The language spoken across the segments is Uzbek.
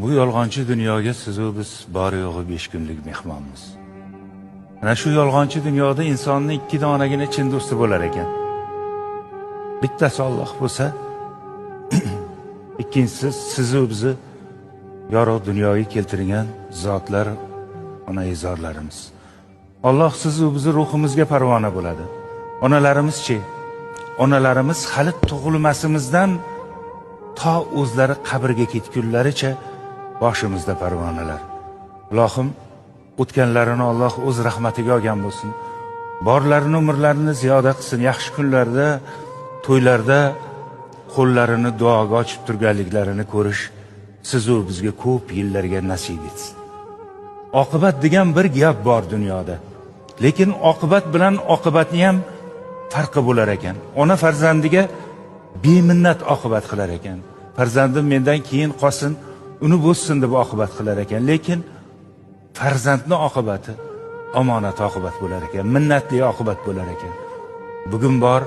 Bu yolg'onchi dunyoga sizu biz bor yo'g'i 5 kunlik mehmonmiz. Mana shu yolg'onchi dunyoda insonni ikki donagina chin do'sti bo'lar ekan. Bittasi Alloh bo'lsa, ikkinchisi sizu bizni yorug' dunyoga keltirgan zotlar, onaizorlarimiz. Alloh sizu bizni ruhimizga parvona bo'ladi. Onalarimizchi? Onalarimiz hali tug'ilmasimizdan to o'zlari qabrga ketgunlaricha boshimizda parvonalar. Ilohim, o'tganlarini Alloh o'z rahmatiga olgan bo'lsin. Borlarini umrlarini ziyoda qilsin. Yaxshi kunlarda, to'ylarda qo'llarini duoga ochib turganliklarini ko'rish sizu bizga ko'p yillarga nasib etsin. Oqibat degan bir gap bor dunyoda. Lekin oqibat bilan oqibatni ham farqi bo'lar ekan. Ona farzandiga beminnat oqibat qilar ekan. Farzandim mendan keyin qolsin, uni bo'lsin deb oqibat qilar ekan. Lekin farzandni oqibati omonat oqibat bo'lar ekan, minnatli oqibat bo'lar ekan. Bugun bor,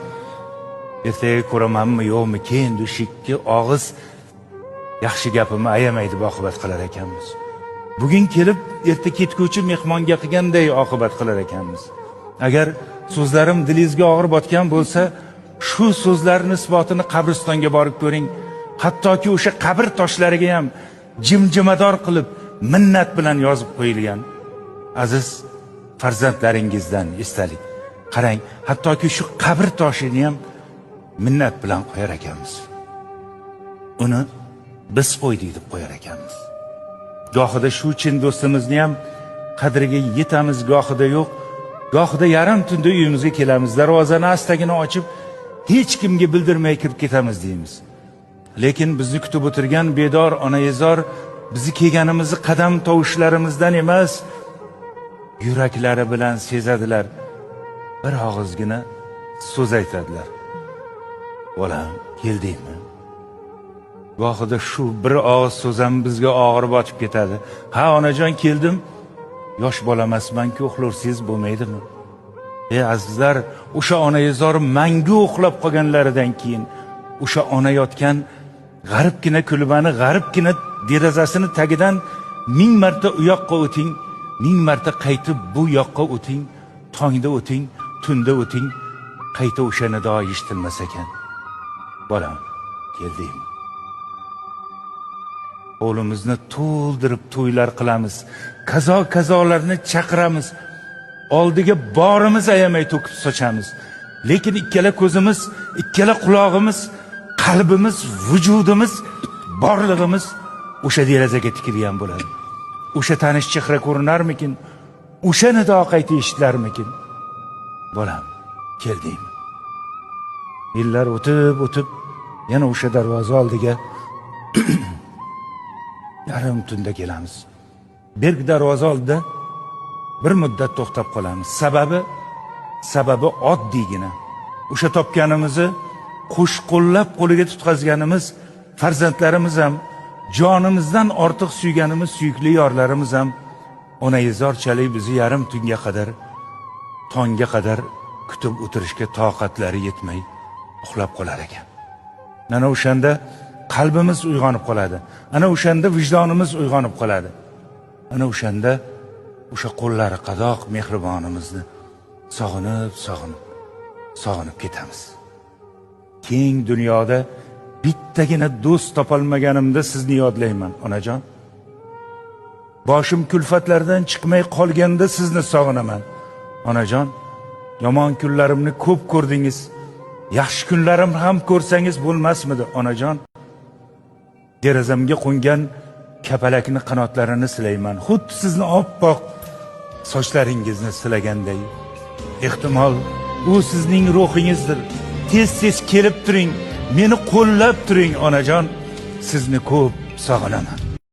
ertaga ko'ramanmi yo'qmi, keyin ikki og'iz yaxshi gapimni ayamay deb oqibat qilar ekanmiz. Bugun kelib erta ketguvchi mehmonga qilganday oqibat qilar ekanmiz. Agar so'zlarim dilingizga og'ir botgan bo'lsa, shu so'zlarni isbotini qabristonga borib ko'ring. Hattoki o'sha qabr toshlariga ham jimjimador qilib minnat bilan yozib qo'yilgan. Aziz farzandlaringizdan esdalik. Qarang, hattoki shu qabr toshini ham minnat bilan qo'yar ekanmiz. Uni biz qo'ydik deb qo'yar ekanmiz. Gohida shu chin do'stimizni ham qadriga yetamiz, gohida yo'q. Gohida yarim tunda uyimizga kelamiz, darvozani astagina ochib, hech kimga bildirmay kirib ketamiz deymiz. Lekin bizni kutib o'tirgan bedor onaizor bizni kelganimizni qadam tovushlarimizdan emas, yuraklari bilan sezadilar. Bir og'izgina so'z aytadilar. Bolam, keldingmi? Gohida shu bir og'iz so'z ham bizga og'ir botib ketadi. Ha, onajon, keldim. Yosh bola emasman-ku, uxlursiz bo'lmaydimi? Ey azizlar, o'sha onaizor mangu uxlab qolganlaridan keyin o'sha ona yotgan g'aribgina kulbani, g'aribgina derazasini tagidan 1000 marta u yoqqa o'ting, 1000 marta qaytib bu yoqqa o'ting, tongda o'ting, tunda o'ting, qayta o'sha nido eshitilmas ekan. Bolam, keldingmi? Qo'limizni to'ldirib to'ylar qilamiz, kazo kazolarni chaqiramiz, oldiga borimiz ayamay to'kib sochamiz. Lekin ikkala ko'zimiz, ikkala qulog'imiz, qalbimiz, vujudimiz, borlig'imiz o'sha derazaga tikilgan bo'ladi. O'sha tanish chehra ko'rinarmikin? O'sha nido qayta eshitilarmikin? Bolam, keldingmi? Yillar o'tib o'tib yana o'sha darvoza oldiga yarim tunda kelamiz. Berk darvoza oldida bir muddat to'xtab qolamiz. Sababi oddiygina. O'sha topganimizni qo'shqo'llab qo'liga tutqazganimiz farzandlarimiz ham, jonimizdan ortiq suyganimiz suyukli yorlarimiz ham onaizorchalik bizni yarim tunga qadar, tongga qadar kutib o'tirishga toqatlari yetmay uxlab qolar ekan. Ana o'shanda qalbimiz uyg'onib qoladi. Ana o'shanda vijdonimiz uyg'onib qoladi. Ana o'shanda o'sha qo'llari qadoq mehribonimizni sog'inib, sog'inib, sog'inib ketamiz. Keng dunyoda bittagina do'st topolmaganimda sizni yodlayman, onajon. Boshim kulfatlardan chiqmay qolganda sizni sog'inaman, onajon. Yomon kunlarimni ko'p ko'rdingiz. Yaxshi kunlarim ham ko'rsangiz bo'lmasmidi, onajon? Derazamga qo'ngan kapalakni qanotlarini silayman. Xuddi sizni oppoq sochlaringizni silaganday. Ehtimol u sizning ruhingizdir. Tez-tez kelib turing, meni qo'llab turing, onajon. Sizni ko'p sog'inaman.